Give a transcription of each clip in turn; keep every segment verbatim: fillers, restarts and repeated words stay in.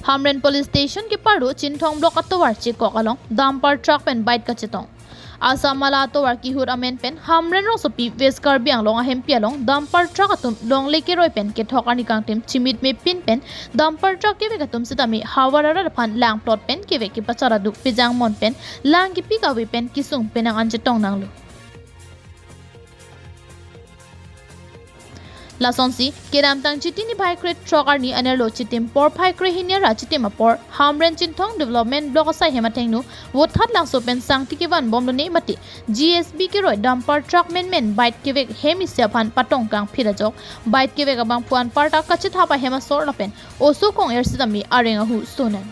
Hamren Police Station keparlo Chinthong Block atovar chekok along dumper truck pen bike kachetong. Assam Mala atovar kehut amen pen Hamren rongsopi West Karbi Anglong ahempi along dumper truck atum longle keroi pen kethok arni kangtim chimit mepin pen dumper truck kevek atum sitame havar arat aphan langplot pen kevek kepachara duk pejang mon pen lang kepi kave pen kesung penang an chetong nanglo. Lasonsi kedamtang Chiti niphai krethrok arni anerlo chitim porphai krehini ra chitim apor Hamren Chinthong Development Block asai hem athengno vothatlangso pen sangti kevan bomlone mate G S B keroi dumper truck menmen bike kevek hem isi aphan patong kangphit ajok bike kevek abangphu anparta kachethap ahem asor lapen oso kong-er sitame areng ahu sonang.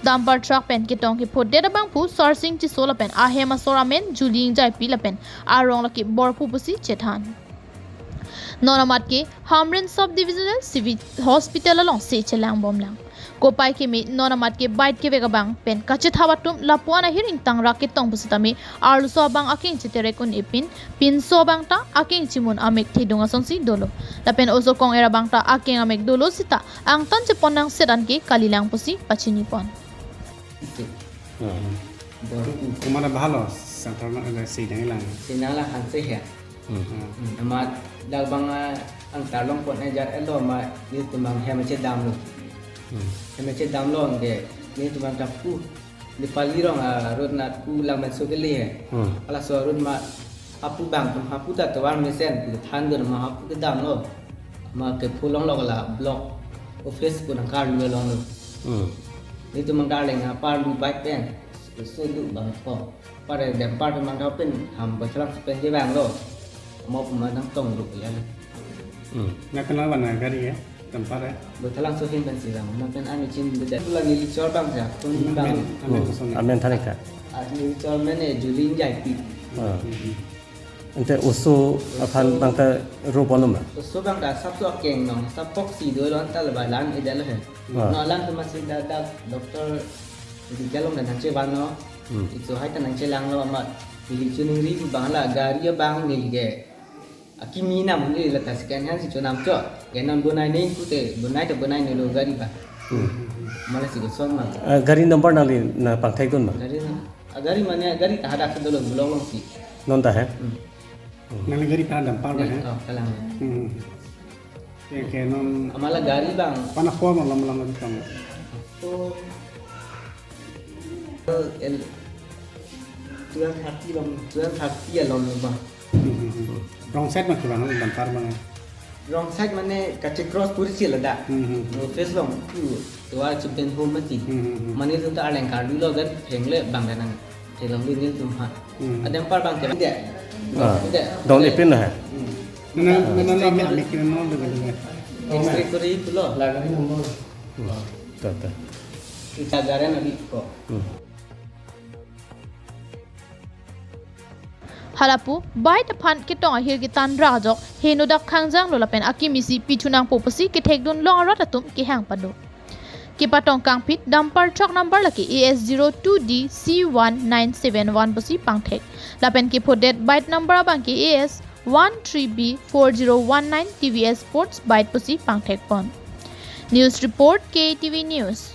Dumper truck pen ketong kephodet abangphu Sarsing Tisso lapen ahem asor amen Juling Jaipi lapen arong lake Borphu pusi chethan. Non amat ke Hamren Sub Divisional Civil Hospital alongsi chelang bomlang. Kopai keme non amat ke bike kevek abang pen kachethap atum lapuan ahir ingtang rak ketong pusitame arloso abang akeng cheterek un-e pin, pinso abang ta akeng chimun amek thedung asonsi dolo. Lapen oso kong-er abang ta akeng amek dolo sita angtan chepon nangset anke kalilang pusi pachinipon. তোমার ভালো সাধারণ সেই নাই লাগে Sinang la hanse he. Amat dak bang angtar longpon ejar elo ma ni tumang hem che damlo. Hem che damlo angke ni tumang tapu. Di pali rong a road na ku lang men so kele he. Ala so road ma hapu bang tum hapu ta tovar mesen pu than don ma hapu kedamlo. Ma kepho longlok la block office pu nangkarlu longlo. Ni tumang darling ha parlu bike pen. So du bang ko. Pare dem par tumang dau pen ham boi thalang pen je banglo. Mo puma nangtong ru ya. Nang kenal mana gari ya? Dumper ya? Boi thalang so hin pen si bang. Nang pen ami chin beda. Pula neli chor bang ja. Kun bang. Amen kosong. Amen thanika. Ah, neli chor mene Juling Jaipi. Ante oso aphan bangta ro bono ma. So bang da sap so akeng nong sap pok si do lon tal ba lang ida lo he. No lang tu masih da da doktor di jalong da nangche bang no. Itu hai ta nangche lang lo amat. Neli chuning ri bang la gari bang neli ke. Akimi nam ni la ta second hand si chonam cho. Ke non bonai ni kute bonai ta bonai ni lo gari ba. Mala si kosong ma. Ah, gari number nangli na pangthek dun ma. Gari na. Ah, gari mane gari ta hadak si dolo bulong long si. Non ta he. Nang gari pa dumper ba ya? Oh, kalang. Hmm. Ya ke non Amala gari bang. Pana form lam lam di tong. So el tuan hati long, tuan hati along bang. Wrong side ma kibang dumper bang. Wrong side mane kache cross puri si lada. Hmm. No face long tu tuar chipen home mati. Mane tu ta aleng kardu lo gan phengle bang ganang. Thelong dun nil tum ha. Adem par bang ke de. Ah. De. Don ipin na he. Nana nana mi mi kena non de de. X-ray kuri pulo. Ta ta. Ita garen abi ko. Halapu bike aphan ketong ahir ketan ra ajok henodak khangjang lo lapen akimi si pichunang po pusi kethekdun long arat atum kehang pado. Kepatong kangphit dumper truck number lake A S zero two D C one nine seven one pusi pangthek. Lapen kephodet bike number abang ke A S one three B four zero one nine T V S sports bike pusi pangthekpon. News report K T V News.